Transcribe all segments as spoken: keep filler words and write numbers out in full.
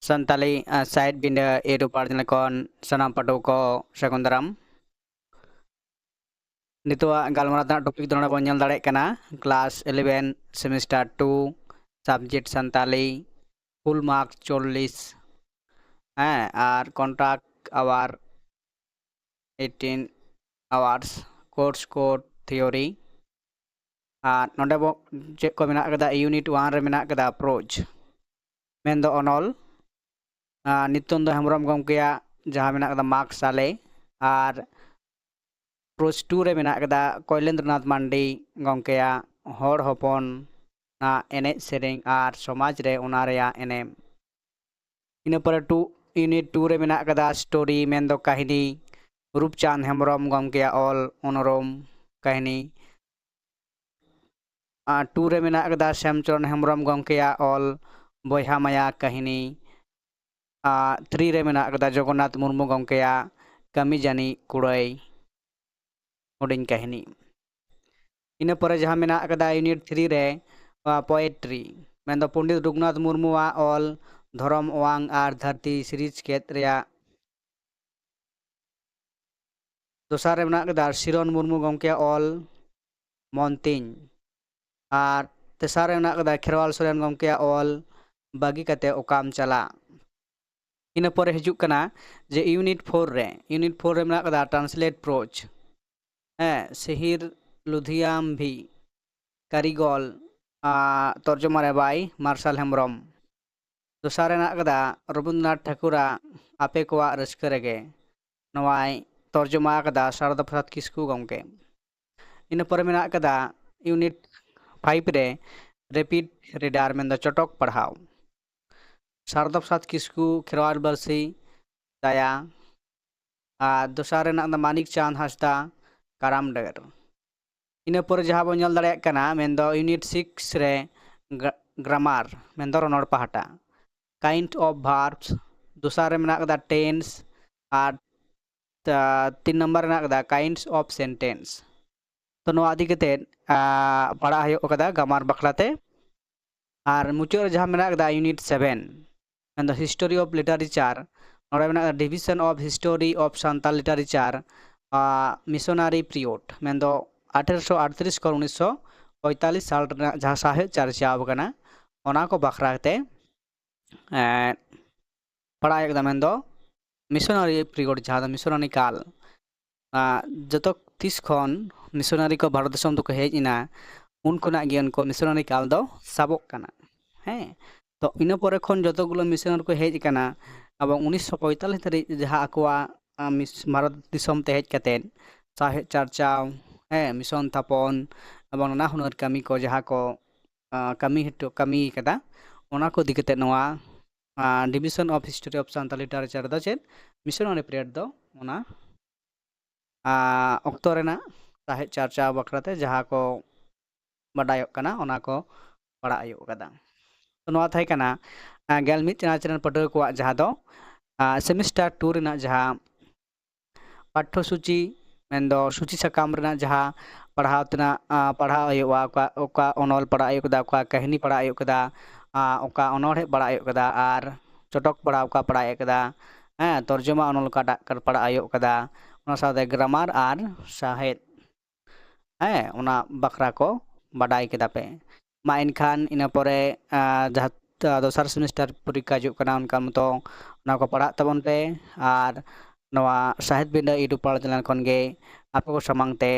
Santali side ᱵᱤᱸᱰᱟᱹ YouTube ᱯᱟᱨ channel ᱠᱷᱚᱱ ᱥᱟᱱᱟᱢ ᱯᱟᱹᱴᱷᱩᱣᱟᱹ ᱠᱚ ᱥᱟᱹᱜᱩᱱ ᱫᱟᱨᱟᱢ᱾ ᱱᱤᱛᱚᱜ ᱜᱟᱞᱢᱟᱨᱟᱣ ᱨᱮᱱᱟᱜ ᱴᱚᱯᱤᱠ ᱫᱚ ᱱᱚᱰᱮ ᱵᱚᱱ ᱧᱮᱞ ᱫᱟᱲᱮᱭᱟᱜ ᱠᱟᱱᱟ, class eleven semester two, subject Santali, full mark ᱪᱚᱞᱞᱤᱥ, ᱦᱮᱸ, ᱟᱨ contract hour eighteen hours, course code theory, ᱟᱨ ᱱᱚᱰᱮ ᱵᱚ ᱪᱮᱫ ᱠᱚ ᱢᱮᱱᱟᱜ ᱠᱟᱫᱟ, unit one ᱨᱮ ᱢᱮᱱᱟᱜ ᱠᱟᱫᱟ prose, ᱢᱮᱱᱫᱚ ᱚᱱᱚᱞ, ᱟᱨ ᱱᱤᱛᱚᱝ ᱫᱚ ᱦᱮᱢᱵᱨᱚᱢ ᱜᱚᱢᱠᱮᱭᱟᱜ ᱡᱟᱦᱟᱸ ᱢᱮᱱᱟᱜ ᱠᱟᱫᱟ ᱢᱟᱜᱽ ᱥᱟᱞᱮ, ᱟᱨ prose two ᱨᱮ ᱢᱮᱱᱟᱜ ᱠᱟᱫᱟ ᱠᱚᱭᱞᱮᱱᱫᱨᱚᱱᱟᱛᱷ ᱢᱟᱱᱰᱤ ᱜᱚᱢᱠᱮᱭᱟᱜ ᱦᱚᱲ ᱦᱚᱯᱚᱱ ᱟᱜ ᱮᱱᱮᱡ ᱥᱮᱨᱮᱧ ᱟᱨ ᱥᱚᱢᱟᱡᱽ ᱨᱮ ᱚᱱᱟ ᱨᱮᱭᱟᱜ ᱮᱱᱮᱢ᱾ ᱤᱱᱟᱹ ᱯᱚᱨᱮ two, unit two ᱨᱮ ᱢᱮᱱᱟᱜ ᱠᱟᱫᱟ story, ᱢᱮᱱᱫᱚ ᱠᱟᱹᱦᱱᱤ, ᱨᱩᱯᱪᱟᱸᱫᱽ ᱦᱮᱢᱵᱨᱚᱢ ᱜᱚᱢᱠᱮᱭᱟᱜ ᱚᱞ ᱚᱱᱚᱨᱚᱢ ᱠᱟᱹᱦᱱᱤ᱾ ᱟᱨ two ᱨᱮ ᱢᱮᱱᱟᱜ ᱠᱟᱫᱟ ᱥᱮᱢᱪᱚᱨᱚᱱ ᱦᱮᱢᱵᱨᱚᱢ ᱜᱚᱢᱠᱮᱭᱟᱜ ᱚᱞ ᱵᱚᱭᱦᱟ ᱢᱟᱭᱟ ᱠᱟᱹᱦᱱᱤ᱾ ᱟᱨ three ᱨᱮ ᱢᱮᱱᱟᱜ ᱠᱟᱫᱟ ᱡᱚᱜᱚᱱᱱᱟᱛᱷ ᱢᱩᱨᱢᱩ ᱜᱚᱢᱠᱮᱭᱟᱜ ᱠᱟᱹᱢᱤ ᱡᱟᱹᱱᱤᱡ ᱠᱩᱲᱟᱹᱭ ᱦᱩᱰᱤᱧ ᱠᱟᱹᱦᱱᱤ᱾ ᱤᱱᱟᱹ ᱯᱚᱨᱮ ᱡᱟᱦᱟᱸ ᱢᱮᱱᱟᱜ ᱠᱟᱫᱟ unit three ᱨᱮ, ᱟᱸ, poetry, ᱢᱮᱱᱫᱚ ᱯᱚᱱᱰᱤᱛ ᱨᱚᱜᱷᱩᱱᱟᱛᱷ ᱢᱩᱨᱢᱩᱣᱟᱜ ᱚᱞ ᱫᱷᱚᱨᱚᱢ, ᱚᱣᱟᱝ ᱟᱨ ᱫᱷᱟᱹᱨᱛᱤ series ᱠᱷᱮᱛ ᱨᱮᱭᱟᱜ᱾ ᱫᱚᱥᱟᱨ ᱨᱮ ᱢᱮᱱᱟᱜ ᱠᱟᱫᱟ ᱥᱤᱨᱚᱱ ᱢᱩᱨᱢᱩ ᱜᱚᱢᱠᱮᱭᱟᱜ ᱚᱞ ᱢᱚᱱ ᱛᱤᱧ, ᱟᱨ ᱛᱮᱥᱟᱨ ᱨᱮ ᱢᱮᱱᱟᱜ ᱠᱟᱫᱟ ᱠᱷᱮᱨᱣᱟᱞ ᱥᱚᱨᱮᱱ ᱜᱚᱢᱠᱮᱭᱟᱜ ᱚᱞ ᱵᱟᱹᱜᱤ ᱠᱟᱛᱮ ᱚᱠᱟᱢ ᱪᱟᱞᱟᱜ᱾ ᱤᱱᱟᱹ ᱯᱚᱨᱮ ᱦᱤᱡᱩᱜ ᱠᱟᱱᱟ ᱡᱮ unit four ᱨᱮ, unit four ᱨᱮ ᱢᱮᱱᱟᱜ ᱠᱟᱫᱟ translate prose, ᱦᱮᱸ, ᱥᱤᱦᱤᱨ ᱞᱩᱫᱷᱤᱭᱟᱢᱵᱷᱤ, ᱠᱟᱹᱨᱤᱜᱚᱞ, ᱟᱨ ᱛᱚᱨᱡᱚᱢᱟ ᱨᱮ by ᱢᱟᱨᱥᱟᱞ ᱦᱮᱢᱵᱨᱚᱢ᱾ ᱫᱚᱥᱟᱨ ᱨᱮ ᱢᱮᱱᱟᱜ ᱠᱟᱫᱟ ᱨᱚᱵᱤᱱᱫᱨᱚᱱᱟᱛᱷ ᱴᱷᱟᱹᱠᱩᱨᱟᱜ ᱟᱯᱮ ᱠᱚᱣᱟᱜ ᱨᱟᱹᱥᱠᱟᱹ ᱨᱮᱜᱮ, ᱱᱚᱣᱟᱭ ᱛᱚᱨᱡᱚᱢᱟ ᱠᱟᱫᱟ ᱥᱟᱨᱚᱫᱟ ᱯᱨᱚᱥᱟᱫᱽ ᱠᱤᱥᱠᱩ ᱜᱚᱢᱠᱮ᱾ ᱤᱱᱟᱹ ᱯᱚᱨᱮ ᱢᱮᱱᱟᱜ ᱠᱟᱫᱟ unit five ᱨᱮ rapid reader, ᱢᱮᱱᱫᱚ ᱪᱚᱴᱚᱠ ᱯᱟᱲᱦᱟᱣ, ᱥᱟᱨᱚᱫᱟ ᱯᱨᱚᱥᱟᱫᱽ ᱠᱤᱥᱠᱩ ᱠᱷᱮᱨᱣᱟᱲ ᱵᱟᱹᱨᱥᱤ ᱫᱟᱭᱟ, ᱟᱨ ᱫᱚᱥᱟᱨ ᱨᱮ ᱢᱮᱱᱟᱜ ᱠᱟᱫᱟ ᱢᱟᱱᱤᱠ ᱪᱟᱸᱫᱽ ᱦᱟᱸᱥᱫᱟ ᱠᱟᱨᱟᱢ ᱰᱟᱹᱨ᱾ ᱤᱱᱟᱹ ᱯᱚᱨᱮ ᱡᱟᱦᱟᱸ ᱵᱚᱱ ᱧᱮᱞ ᱫᱟᱲᱮᱭᱟᱜ ᱠᱟᱱᱟ, ᱢᱮᱱᱫᱚ unit six ᱨᱮ ᱜᱨᱟ-, grammar, ᱢᱮᱱᱫᱚ ᱨᱚᱱᱚᱲ ᱯᱟᱦᱴᱟ, kind of verbs, ᱫᱚᱥᱟᱨ ᱨᱮ ᱢᱮᱱᱟᱜ ᱠᱟᱫᱟ tense, ᱟᱨ ᱛᱟ-, ᱛᱤᱱ ᱱᱟᱢᱵᱟᱨ ᱨᱮ ᱢᱮᱱᱟᱜ ᱠᱟᱫᱟ kinds of sentence᱾ ᱛᱚ ᱱᱚᱣᱟ ᱤᱫᱤ ᱠᱟᱛᱮ, ᱟ, ᱯᱟᱲᱦᱟᱜ ᱦᱩᱭᱩᱜ ᱠᱟᱫᱟ grammar ᱵᱟᱠᱷᱨᱟᱛᱮ᱾ ᱟᱨ ᱢᱩᱪᱟᱹᱫ ᱨᱮ ᱡᱟᱦᱟᱸ ᱢᱮᱱᱟᱜ ᱠᱟᱫᱟ unit seven, ᱢᱮᱱᱫᱚ History of Literature, ᱱᱚᱰᱮ ᱢᱮᱱᱟᱜᱼᱟ Division of History of Santal Literature, missionary period, ᱢᱮᱱᱫᱚ ᱟᱴᱷᱮᱨᱚᱥᱚ ᱟᱴᱛᱨᱤᱥ ᱠᱷᱚᱱ ᱩᱱᱤᱥᱥᱚ ᱯᱚᱸᱭᱛᱟᱞᱞᱤᱥ ᱥᱟᱞ ᱨᱮᱱᱟᱜ ᱡᱟᱦᱟᱸ ᱥᱟᱶᱦᱮᱫ ᱪᱟᱨᱪᱟᱣ ᱟᱠᱟᱱᱟ, ᱚᱱᱟ ᱠᱚ ᱵᱟᱠᱷᱨᱟ ᱛᱮ ᱯᱟᱲᱦᱟᱣ ᱦᱩᱭᱩᱜ ᱠᱟᱱᱟ᱾ ᱢᱮᱱᱫᱚ ᱢᱤᱥᱚᱱᱟᱨᱤ ᱯᱤᱨᱤᱭᱳᱰ, ᱡᱟᱦᱟᱸ ᱫᱚ ᱢᱤᱥᱚᱱᱟᱨᱤ ᱠᱟᱞ, ᱡᱚᱛᱚ ᱛᱤᱥ ᱠᱷᱚᱱ ᱢᱤᱥᱚᱱᱟᱨᱤ ᱠᱚ ᱵᱷᱟᱨᱚᱛ ᱫᱤᱥᱚᱢ ᱫᱚᱠᱚ ᱦᱮᱡ ᱮᱱᱟ, ᱩᱱ ᱠᱷᱚᱱᱟᱜ ᱜᱮ ᱩᱱᱠᱩ ᱢᱤᱥᱚᱱᱟᱨᱤ ᱠᱟᱞ ᱫᱚ ᱥᱟᱵᱚᱜ ᱠᱟᱱᱟ᱾ ᱦᱮᱸ, ᱛᱚ ᱤᱱᱟᱹ ᱯᱚᱨᱮ ᱠᱷᱚᱱ ᱡᱚᱛᱚᱜᱩᱞᱳ ᱢᱤᱥᱚᱱᱟᱨᱤ ᱠᱚ ᱦᱮᱡ ᱟᱠᱟᱱᱟ, ᱮᱵᱚᱝ ᱩᱱᱤᱥᱥᱚ ᱯᱚᱸᱭᱛᱟᱞᱞᱤᱥ ᱫᱷᱟᱹᱨᱤᱡ ᱡᱟᱦᱟᱸ ᱟᱠᱚᱣᱟᱜ ᱵᱷᱟᱨᱚᱛ ᱫᱤᱥᱚᱢ ᱛᱮ ᱦᱮᱡ ᱠᱟᱛᱮᱫ ᱥᱟᱶᱦᱮᱫ ᱪᱟᱨᱪᱟᱣ, ᱦᱮᱸ, ᱢᱤᱥᱚᱱ ᱛᱷᱟᱯᱚᱱ ᱮᱵᱚᱝ ᱱᱟᱱᱟ ᱦᱩᱱᱟᱹᱨ ᱠᱟᱹᱢᱤ ᱠᱚ ᱡᱟᱦᱟᱸ ᱠᱚ ᱠᱟᱹᱢᱤ ᱦᱚᱴᱚ ᱠᱟᱹᱢᱤ ᱠᱟᱫᱟ, ᱚᱱᱟ ᱠᱚ ᱤᱫᱤ ᱠᱟᱛᱮᱫ ᱱᱚᱣᱟ Division of History of Santal Literature ᱫᱚ ᱪᱮᱫ, ᱢᱤᱥᱚᱱᱟᱨᱤ ᱯᱤᱨᱤᱭᱳᱰ ᱫᱚ ᱚᱱᱟ ᱚᱠᱛᱚ ᱨᱮᱱᱟᱜ ᱥᱟᱶᱦᱮᱫ ᱪᱟᱨᱪᱟᱣ ᱵᱟᱠᱷᱨᱟᱛᱮ ᱡᱟᱦᱟᱸ ᱠᱚ ᱵᱟᱰᱟᱭᱚᱜ ᱠᱟᱱᱟ, ᱚᱱᱟ ᱠᱚ ᱯᱟᱲᱦᱟᱜ ᱦᱩᱭᱩᱜ ᱠᱟᱫᱟ᱾ ᱛᱚ ᱱᱚᱣᱟ ᱛᱟᱦᱮᱸ ᱠᱟᱱᱟ ᱜᱮᱞ ᱢᱤᱫ ᱪᱟᱱᱟᱪ ᱨᱮᱱ ᱯᱟᱹᱴᱷᱩᱣᱟᱹ ᱠᱚᱣᱟᱜ ᱡᱟᱦᱟᱸ ᱫᱚ ᱥᱮᱢᱤᱥᱴᱟᱨ ᱴᱩ ᱨᱮᱱᱟᱜ ᱡᱟᱦᱟᱸ ᱯᱟᱴᱷᱚᱥᱩᱪᱤ, ᱢᱮᱱᱫᱚ ᱥᱩᱪᱤ ᱥᱟᱠᱟᱢ ᱨᱮᱱᱟᱜ ᱡᱟᱦᱟᱸ ᱯᱟᱲᱦᱟᱣ ᱛᱮᱱᱟᱜ ᱯᱟᱲᱦᱟᱣ ᱦᱩᱭᱩᱜᱼᱟ, ᱚᱠᱟ ᱚᱠᱟ ᱚᱱᱚᱞ ᱯᱟᱲᱦᱟᱜ ᱦᱩᱭᱩᱜ ᱠᱟᱫᱟ, ᱚᱠᱟ ᱠᱟᱹᱦᱱᱤ ᱯᱟᱲᱦᱟᱜ ᱦᱩᱭᱩᱜ ᱠᱟᱫᱟ, ᱚᱠᱟ ᱚᱱᱚᱬᱦᱮ ᱯᱟᱲᱦᱟᱜ ᱦᱩᱭᱩᱜ ᱠᱟᱫᱟ, ᱟᱨ ᱪᱚᱴᱚᱠ ᱯᱟᱲᱦᱟᱣ ᱚᱠᱟ ᱯᱟᱲᱦᱟᱜ ᱦᱩᱭᱩᱜ ᱠᱟᱫᱟ, ᱦᱮᱸ, ᱛᱚᱨᱡᱚᱢᱟ ᱚᱱᱚᱞ ᱚᱠᱟᱴᱟᱜ ᱯᱟᱲᱦᱟᱜ ᱦᱩᱭᱩᱜ ᱠᱟᱫᱟ, ᱚᱱᱟ ᱥᱟᱶᱛᱮ ᱜᱨᱟᱢᱟᱨ ᱟᱨ ᱥᱟᱶᱦᱮᱫ, ᱦᱮᱸ, ᱚᱱᱟ ᱵᱟᱠᱷᱨᱟ ᱠᱚ ᱵᱟᱰᱟᱭ ᱠᱮᱫᱟ ᱯᱮ᱾ ᱢᱟ ᱮᱱᱠᱷᱟᱱ ᱤᱱᱟᱹ ᱯᱚᱨᱮ ᱡᱟᱦᱟᱸ ᱫᱚᱥᱟᱨ ᱥᱮᱢᱤᱥᱴᱟᱨ ᱯᱚᱨᱤᱠᱠᱷᱟ ᱦᱤᱡᱩᱜ ᱠᱟᱱᱟ, ᱚᱱᱠᱟ ᱢᱚᱛᱚ ᱚᱱᱟ ᱠᱚ ᱯᱟᱲᱦᱟᱜ ᱛᱟᱵᱚᱱ ᱯᱮ᱾ ᱟᱨ ᱱᱚᱣᱟ ᱥᱟᱦᱮᱫ ᱵᱤᱸᱰᱟᱹ YouTube ᱯᱟᱲᱦᱟᱣ ᱪᱮᱱᱮᱞ ᱠᱷᱚᱱ ᱜᱮ ᱟᱯᱮ ᱠᱚ ᱥᱟᱢᱟᱝ ᱛᱮ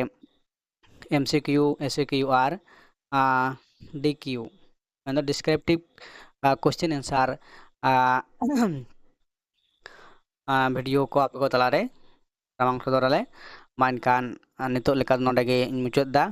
M C Q, S C Q ᱟᱨ D Q, ᱢᱮᱱᱫᱚ descriptive question answer video ᱠᱚ ᱟᱯᱮ ᱠᱚ ᱛᱟᱞᱟᱨᱮ ᱥᱟᱢᱟᱝ ᱥᱚᱫᱚᱨ ᱟᱞᱮ᱾ ᱢᱟ ᱮᱱᱠᱷᱟᱱ ᱱᱤᱛᱚᱜ ᱞᱮᱠᱟ ᱫᱚ ᱱᱚᱰᱮ ᱜᱮ ᱤᱧ ᱢᱩᱪᱟᱹᱫ ᱮᱫᱟ᱾